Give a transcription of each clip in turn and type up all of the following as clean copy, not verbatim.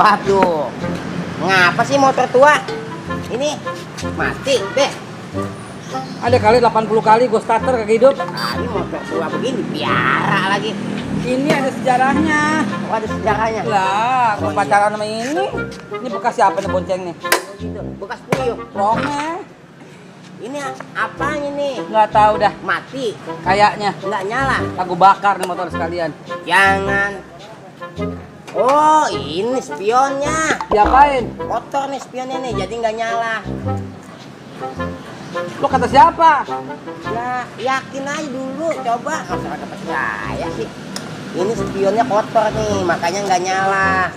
Waduh, ngapa sih motor tua? Ini mati deh. Ada kali 80 kali gue starter kagak hidup. Nah, ini motor tua begini, piara lagi. Ini ada sejarahnya. Oh, ada sejarahnya. Lah, gue Oh, pacaran sama ini. Ini bekas siapa nih bonceng nih? Gitu, bekas puyuh. Rongnya. Ini apanya nih? Nggak tahu dah. Mati, Kayaknya. nggak nyala. Aku bakar nih motor sekalian. Jangan. Oh, ini spionnya. Diapain? Motor nih spionnya nih, jadi nggak nyala. Lo kata siapa? Ya, yakin aja dulu, coba. Masa kagak percaya sih? Ini spionnya kotor nih, makanya nggak nyala.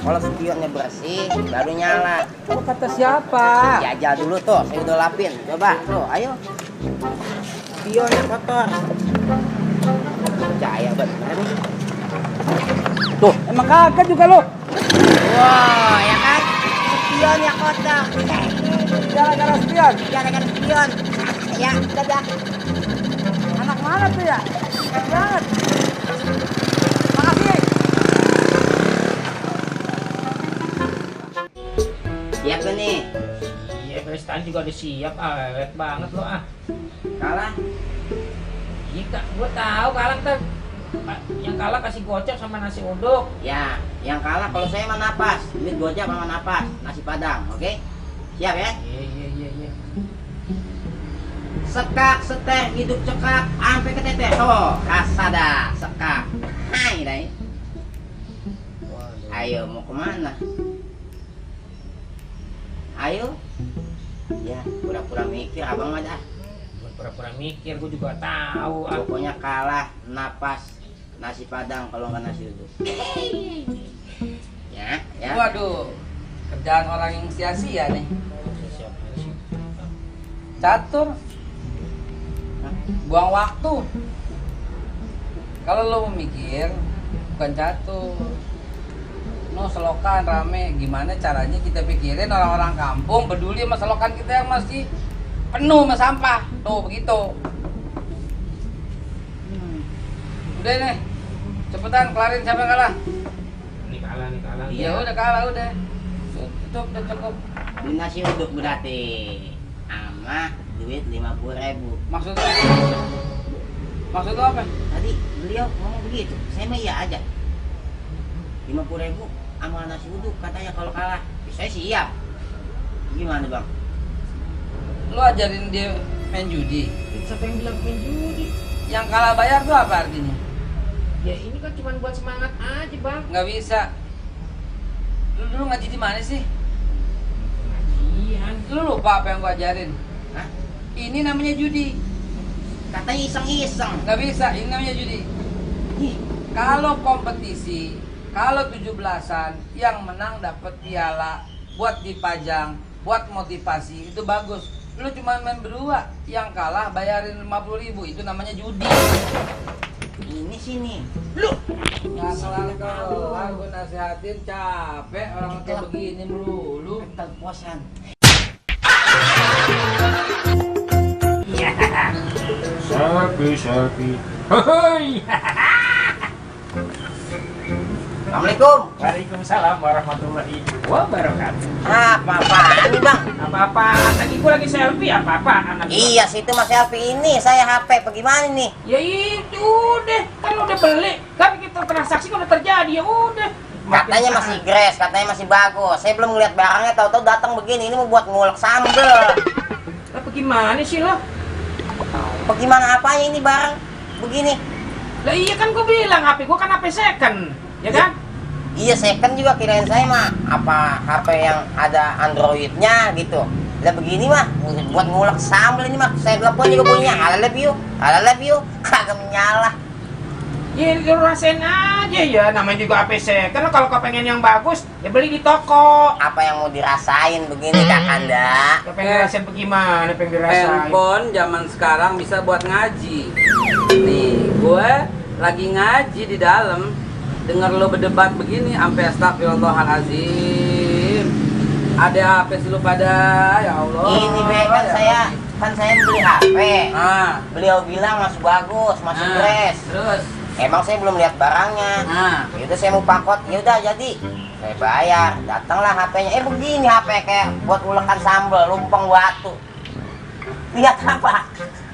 Kalau spionnya bersih, baru nyala. Lo kata siapa? Jajal dulu tuh, saya udah lapin. Coba, tuh, ayo. Spionnya kotor. Percaya bener nih. Tuh, emang kagak juga lo. Wah, ya kan? Spionnya kotor. Gara-gara spion. Gara-gara spion. Ya, dadah. Anak mana tuh ya? Keren banget. Makasih. Siap gak nih? Iya, Kristan juga udah siap, awet banget lo ah. Kalah? Iya kak, gua tahu kalah ntar. Yang kalah kasih gocap sama nasi uduk. Ya, yang kalah kalau saya mah napas. Duit gojek sama napas. Nasi padang, oke? Siap ya? Iya. Sekak, setek, hidup cekak, ampe ke teteh. Oh, kasada, sekak. Hai, dai. Ayo, mau kemana? Ayo. Ya, pura-pura mikir abang mah dah. Gua pura-pura mikir, gua juga tahu ah. Pokoknya kalah, napas, nasi padang kalau nggak nasi uduk. Ya. Waduh, kerjaan orang yang sia-sia nih. Siap. Catur. Buang waktu. Kalau lo mikir, bukan catur. No, selokan rame, gimana caranya kita pikirin orang-orang kampung peduli sama selokan kita yang masih penuh sama sampah. Tuh, begitu. Udah nih, cepetan kelarin siapa yang kalah. Ini kalah. Iya, udah kalah, udah. Cukup. Beli nasi uduk berarti. Ama duit 50.000. Maksud lo apa? Tadi beliau ngomong begitu. Saya mah iya aja. 50.000 sama nasi uduk katanya kalau kalah. Saya siap. Gimana bang? Lo ajarin dia main judi. Siapa yang bilang main judi? Yang kalah bayar tuh apa artinya? Ya ini kan cuma buat semangat aja bang. Nggak bisa. Lu dulu ngaji di mana sih? Iya. Lu lupa apa yang gua ajarin? Hah? Ini namanya judi. Katanya iseng-iseng. Nggak bisa, ini namanya judi. Ih, Kalau kompetisi, kalau 17-an yang menang dapat piala buat dipajang, buat motivasi, itu bagus. Lu cuma main berdua, yang kalah bayarin 50.000, itu namanya judi. ini sini. Lu. Nggak kelar-kelar, gua nasihatin, capek orang kayak begini melulu. Kepuasan. Selfie. Hoi. Assalamualaikum. Waalaikumsalam warahmatullahi wabarakatuh. Apa-apaan nih bang? Apa-apaan? Lagi gua lagi selfie apa-apaan lagi? Iya situ mas selfie ini. Saya HP. Bagaimana nih? Ya itu udah, kan udah beli, kan kita transaksi kan udah terjadi, ya udah. Katanya masih grace, katanya masih bagus. Saya belum ngeliat barangnya, tahu-tahu datang begini. Ini mau buat ngulek sambel. Apa gimana sih lo? Bagaimana apanya ini barang begini? Lah iya kan gua bilang HP gua kan HP second, ya kan? Iya second juga kirain saya mah apa HP yang ada Androidnya gitu. Lah begini mah buat ngulek sambel ini mah. Saya telepon juga bunyinya I love you, kagak menyala. Ya lu rasain aja ya, namanya juga HP second. Kalau kau pengen yang bagus, ya beli di toko. Apa yang mau dirasain begini Kakanda? Kau pengen rasain bagaimana, pengen dirasain? Handphone zaman sekarang bisa buat ngaji. Nih, gue lagi ngaji di dalam, denger lo berdebat begini, sampai astagfirullahaladzim. Ada apa sih lu pada? Ya Allah. Ini be kan saya beli HP. Ah, Beliau bilang masih bagus, masih fresh. terus emang saya belum lihat barangnya. Nah, Yaudah saya mau pakot, yaudah jadi. Saya bayar, datanglah HP-nya. Begini HP kayak buat ulekan sambal, lumpeng batu. Lihat apa?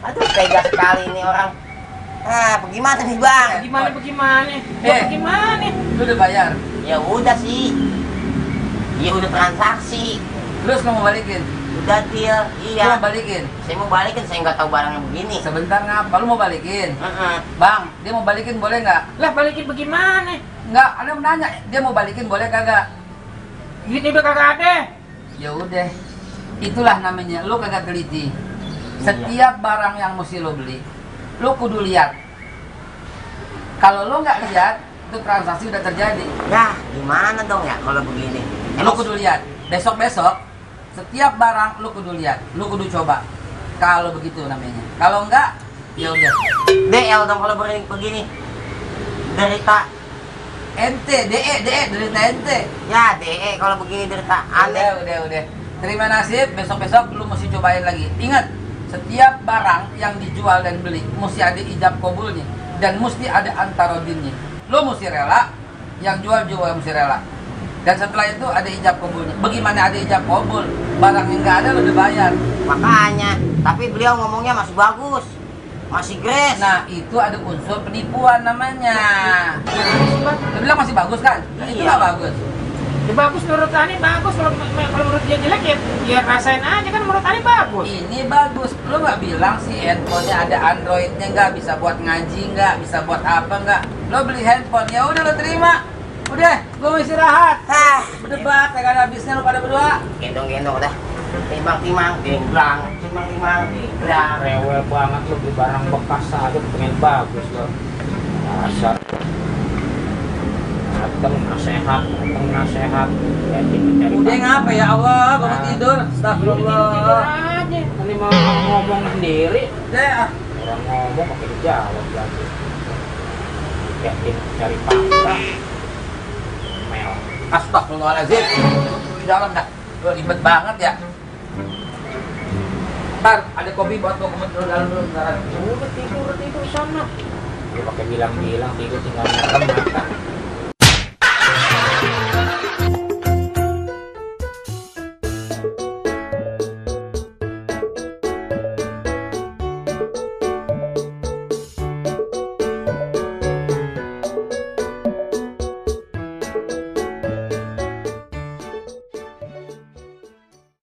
Aduh tega sekali ini orang. Bagaimana nih bang? Bagaimana? Bagaimana? lu udah bayar. Ya udah sih. Ya udah transaksi. Terus lu mau balikin? Udah deal, Lu iya. mau balikin? Saya mau balikin, saya nggak tahu barangnya begini. Sebentar ngapa? Lu mau balikin? Heeh. Bang, dia mau balikin boleh nggak? Lah balikin bagaimana? Nggak, ada yang nanya, dia mau balikin boleh kagak? Duitnya udah kagak ada. Ya udah, itulah namanya, lu kagak teliti. Setiap barang yang mesti lu beli, lu kudu lihat. Kalau lu nggak lihat, itu transaksi udah terjadi. Ya, gimana dong ya kalau begini? Lu kudu lihat. Besok-besok, setiap barang lu kudu lihat, lu kudu coba. Kalau begitu namanya. Kalau enggak, ya udah. DL dong kalau begini. Derita. Derita ente. Ya, DE kalau begini derita aneh. Udah. Terima nasib, besok-besok lu mesti cobain lagi. Ingat, setiap barang yang dijual dan beli mesti ada ijab kabulnya dan mesti ada antarodinnya. Lu mesti rela, yang jual juga mesti rela. Dan setelah itu ada ijab kabulnya. Bagaimana ada ijab kabul? Barang yang nggak ada lu udah bayar. Makanya, tapi beliau ngomongnya masih bagus. Masih grace. Nah, itu ada unsur penipuan namanya. Lu bilang masih bagus kan? Itu Iya. nggak bagus. Ya bagus menurut Ani bagus. Kalau menurut dia jelek ya rasain aja kan menurut Ani bagus. Ini bagus. Lu nggak bilang sih handphonenya ada Androidnya nggak, bisa buat ngaji nggak, bisa buat apa nggak? Lo beli handphone, ya udah lo terima. Udah, gue mau istirahat. Berdebat, kagak ada habisnya lo pada berdua. Gendong-gendong udah. Timbang-timbang, genglang. Timbang-timbang, genglang. Rewel banget lu beli barang bekas aja pengen bagus lo. Dasar. Dateng nasehat. Udah ngapa ya Allah, gue mau tidur. Tidur Astagfirullah. aja. Ini mau ngomong sendiri. Deh, Orang ngomong pakai dijawab lagi. Yakin cari fakta. Mel. Astagfirullahaladzim. Di dalam dah. Lo ribet banget ya. Ntar ada kopi buat gue ke dalam dulu. Ntar. Udah tidur sana. Lu pakai bilang-bilang tidur tinggal merem mata.